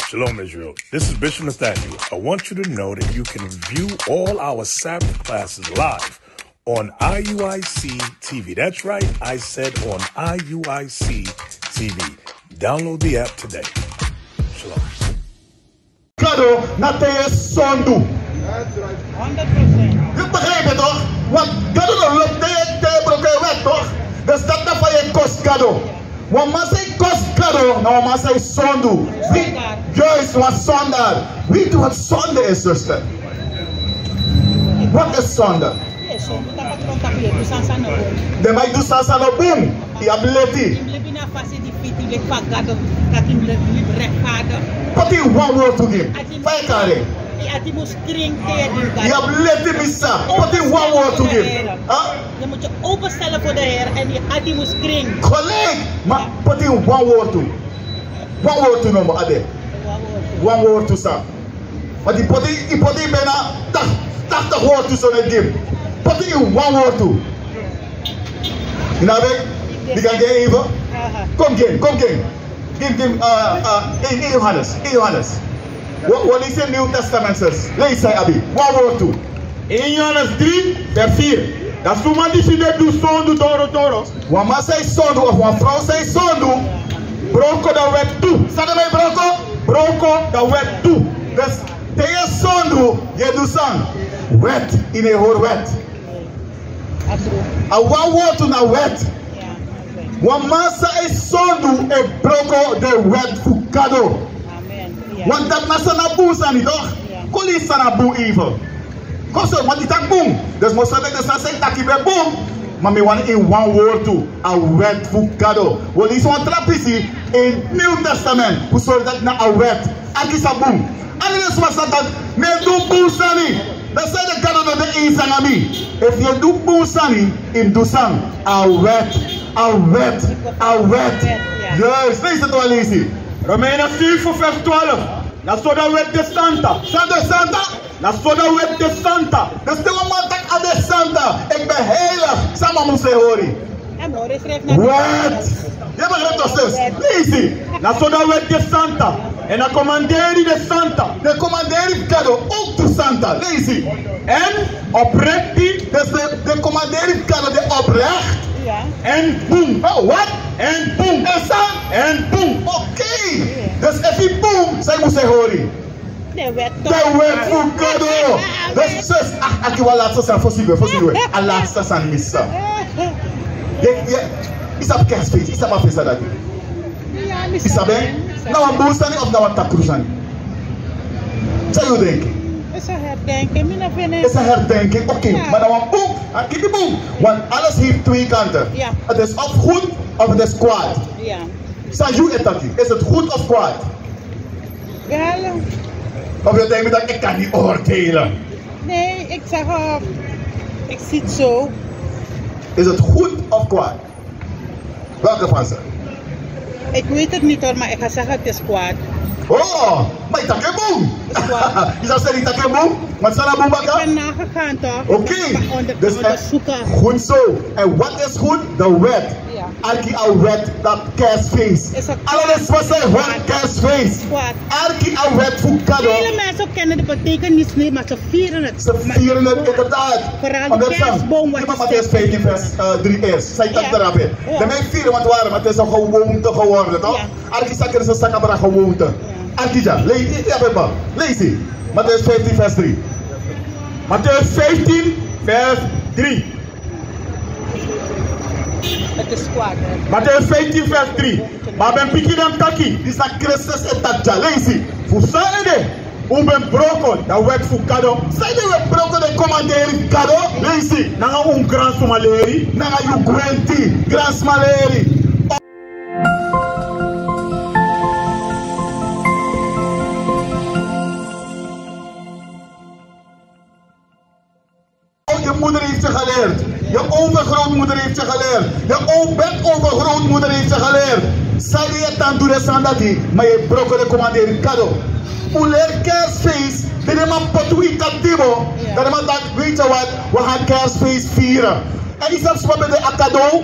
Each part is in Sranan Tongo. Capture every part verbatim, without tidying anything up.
Shalom, Israel. This is Bishop Nathaniel. I want you to know that you can view all our Sabbath classes live on I U I C T V. That's right, I said on I U I C T V. Download the app today. Shalom. Gado na te yu e sondu. Yu begrijp toch? Want Gado no lobi te yu, te yu e broko en wet toch? Dus dati na fa yu e kosi Gado. Wan man san e kosi Gado na wan man san e sondu. Wi, juist, wan sondaar. Weet u wat zonde is, zuster? Wat is zonde? Den man e du sani san no bun. Yu abi leti. Poti wan wortu gi mi. Fa yu e kari en? Yu abi leti, mi sa. Poti wan wortu gi mi. Huh? Gelijk. Ma poti wan wortu. Wan wortu nomo a de. Wan wortu san? Want yu poti, yu poti bijna tachtig wortu so na gi mi. Poti wan wortu. Yu no abi, yu kan gi en even. Kom gi en, kom gi en. Gi en, gi en, eh, eh, eh, eh, Johannes, eh, Johannes. Wi, wi leisi Nieuw Testament, sis. Leisi san yu abi. Wan wortu. Een Johannes drie, vers vier. Dan suma disi di e du sondu doro doro. Wan man san e sondu of wan frow san e sondu, broko a wet tu. San den man e broko? Broko a wet tu. Dus te yu e sondu, yu e du san? Wet. Yu no e hori wet. A wan wortu na wet. Wan man san e sondu e broko den wet fu Gado. Want dati na san na bun sani toch? Kon leisi san na bun even. Kon so, want yu taki bun. Dus mi o sori taki den sani san yu taki ben bun. Ma mi wani ini wan wortu, a wet fu Gado. Wi o leisi wan tra pisi ini Nieuw Testament fu sori taki na a wet. Arki san bun. Ala den sma san taki mi e du bun sani. Dan san ede Gado no de eens nanga mi? Efu yu e du bun sani, yu mus du san? A wet. A wet. A wet. Juist. Leisi tu, leisi. Romeinen zeven vers twaalf. Na so a wet de santa. San de santa? Na so a wet de santa. Dus te wan man taki a de santa, ik ben heilig, san a man mus e hori? Wet. Yu e begrijp toch, sis? Leisi. Na so a wet de santa. En a komanderi de santa. Den komanderi fu Gado ook tu santa. Leisi. En oprecht. Dus den, den komanderi fu Gado de oprecht. En bun. Oh, wat? En bun. En san? En bun. Oké. Dus efu yu bun, san yu mus e hori? Den wet fu Gado. Dus sis, a, a gi wan laatste sani fosi wi gwe, fosi wi gwe. A laatste sani, mi sa. Yu, yu, yu sabi kerstfeest, yu sabi a fesa dati? Yu sabi en? Na wan bun sani of na wan takru sani? San yu denki? Is een herdenking, mi no fini. Is een herdenking, oké. Maar na wan bun, a kiti bun. Want alles heeft twee kanten. Het is of goed of het is kwaad. San yu e taki, is het goed of kwaad? Wel. Of yu e taki mi taki ik kan niet oordelen? Nee, ik zeg, eh, ik zie het zo. Is het goed of kwaad? Welke van ze? Ik weet het niet hoor, maar ik ga zeggen het is kwaad. Oh, maar yu taki en bun. Yu sa seri yu taki en bun, maar san na bun baka? Ik ben nagegaan toch? Oké, dus onderzoeken. Goed zo. En wat is goed? De wet. Arki a wet, dati kerstfeest. Ala den sma san e hori kerstfeest. Arki a wet fu Gado. Vele mensen kennen de betekenis niet, maar ze vieren het. Ze vieren het inderdaad. Vooral de kerstboom wordt. Matthäus vijftien vers, eh, drie is. San yu taki drape. Dan mi firi, want wari, Matthäus is een gewoonte geworden, toch? Arki san Kristus taki abra gewoonte. Arki dya, leisi, leisi. Matthäus vijftien vers drie. Matthäus vijftien vers drie. Het is kwaad, hè? Matthäus vijftien vers drie. Ma a ben piki den taki. Disi na Kristus e taki dya, leisi. Fu san ede un ben broko a wet fu Gado? San ede un ben broko den komanderi fu Gado? Leisi. Nanga un gransma leri. Nanga yu gwenti gransma leri. Je moeder heeft je geleerd. Je overgrootmoeder heeft je geleerd. Je o-, overgrootmoeder heeft je geleerd. San yu e tan du den sani dati, ma yu e broko den komanderi fu Gado. Un leri kerstfeest, dan den man poti wi ini katibo. Dan den man taki, weet je wat, we gaan kerstfeest vieren. En yu sabi san ben de a kado?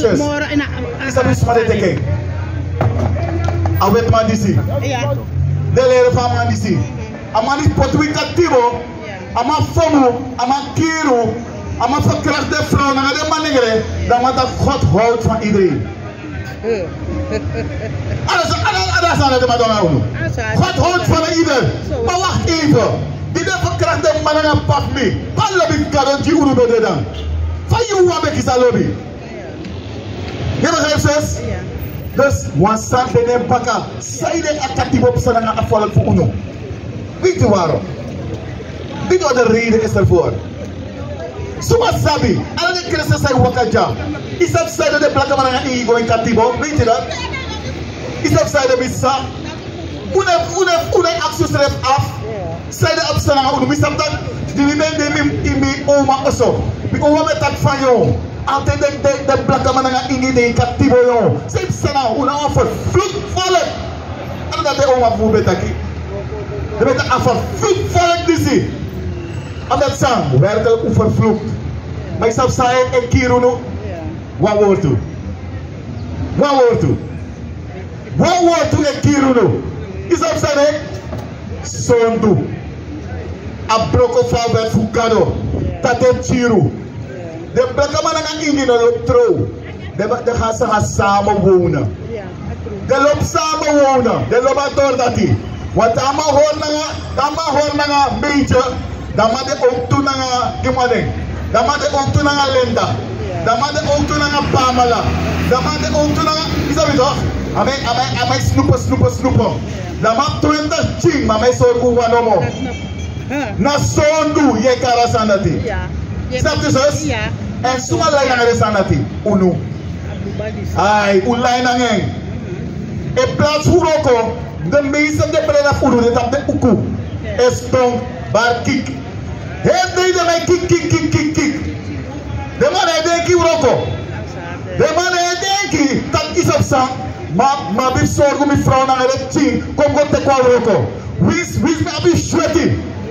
Yu sabi sma den teki en. A wetiman disi. Den leri fu a man disi. A man disi poti wi katibo. A man fomu, a man kiri unu, a man ferkrakti den frow nanga den manengre. Dan a man taki God houdt van iedereen. Ala san, ala, ala san na den man du nanga unu. God houdt van ieder. Ma wacht even. Di den ferkrakti den man nanga p'pa fu mi, fa lobi Gado gi unu ben de dan? Fa yu wan ben kisi a lobi? Yu begrijp, zus? Dus wan sani de na en baka. Sanede a katibo psa nanga a volk fu unu? Weet u waarom? Weet u wat de reden is ervoor? Suma sabi, ala den Christen san e waka dya. Yu sabi sanede den blakaman nanga ingi go ini katibo? Weet u dat? Yu sabi sanede mi sa? Unu, unu, unu e aksi unsrefi afu. Sanede a psa nanga unu? Mi sabi taki di mi ben de ini mi, ini mi oma oso, mi oma ben taki fa yu, altijd den, den, den blakaman nanga ingi de ini katibo yu. San e psa nanga unu? Unu na wan vervloekt volk. A no dati den oma fu unu ben taki? Den ben taki a vervloekt volk disi. A no dati san, werkelijk un vervloekt. Ma yu sabi san e, e kiri unu? Wan wortu. Wan wortu. Wan wortu e kiri unu. Yu sabi san? Sondu. A broko fu a wet fu Gado. Dati e kiri unu. Den blakaman nanga ingi no lobi trow. Den, den gaan samenwonen. Den lobi samenwonen. Den lobi a doro dati. Want te a man hori nanga, te a man hori nanga Meitje, dan a man de owktu nanga, gi mi wan nen. Dan a man de owktu nanga Linda. Dan a man de owktu nanga Pamela. Dan a man de owktu nanga, yu sabi toch? A man, a man, a man snupu, snupu, snupu. Dan a man abi twintig pikin, ma a man e sorgu wan nomo. Na sondu. Yu e kari a sani dati. Sabi yu, zus? Èn suma lai nanga den sani dati? Unu. Ai, un lai nanga en. In plaats fu wroko, de meeste fu den brada fu unu de tapu den uku. Eston, barkik. Heri dei den man e kik, kik, kik, kik, kik. Den man no e denki wroko. Den man no e denki taki yu sabi san, ma, ma mi abi sorgu mi frow nanga den pikin, kon go teki wan wroko. Winsi, winsi mi abi sweti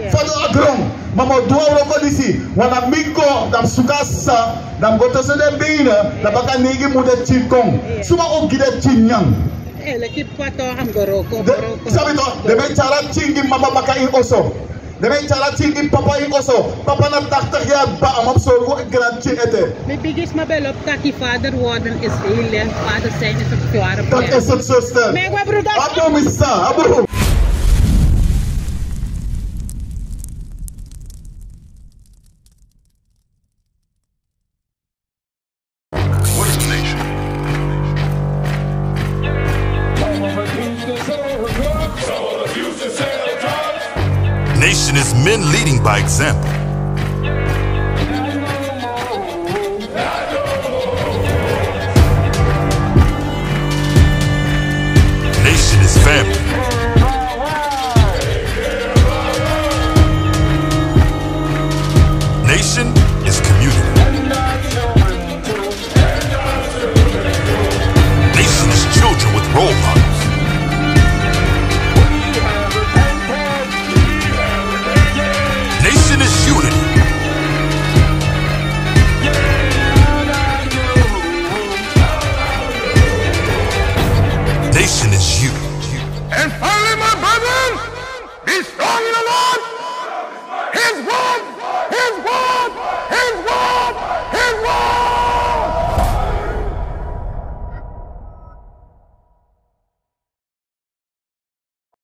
fadon a gron, ma mi o du a wroko disi. Want na mi go, dan mi suku a sisa, dan mi go tusu den benen, dan baka neigi mun den pikin kon. Suma o gi den pikin nyanyan? Yu sabi toch, den ben tyari a pikin gi mama baka ini oso. Den ben tyari a pikin gi papa ini oso. Papa na tachtig jaar kba, a no abi sorgu granpikin ete. Mi bigisma ben lobi taki vader worden is heel licht, vader zijn is een zware berg. Dat is het, zuster. Mijn broeder. Abu, mi sisa, abu. What is a nation? Nation is men leading by example. Nation is family. Nation is community. Nation is children with role models.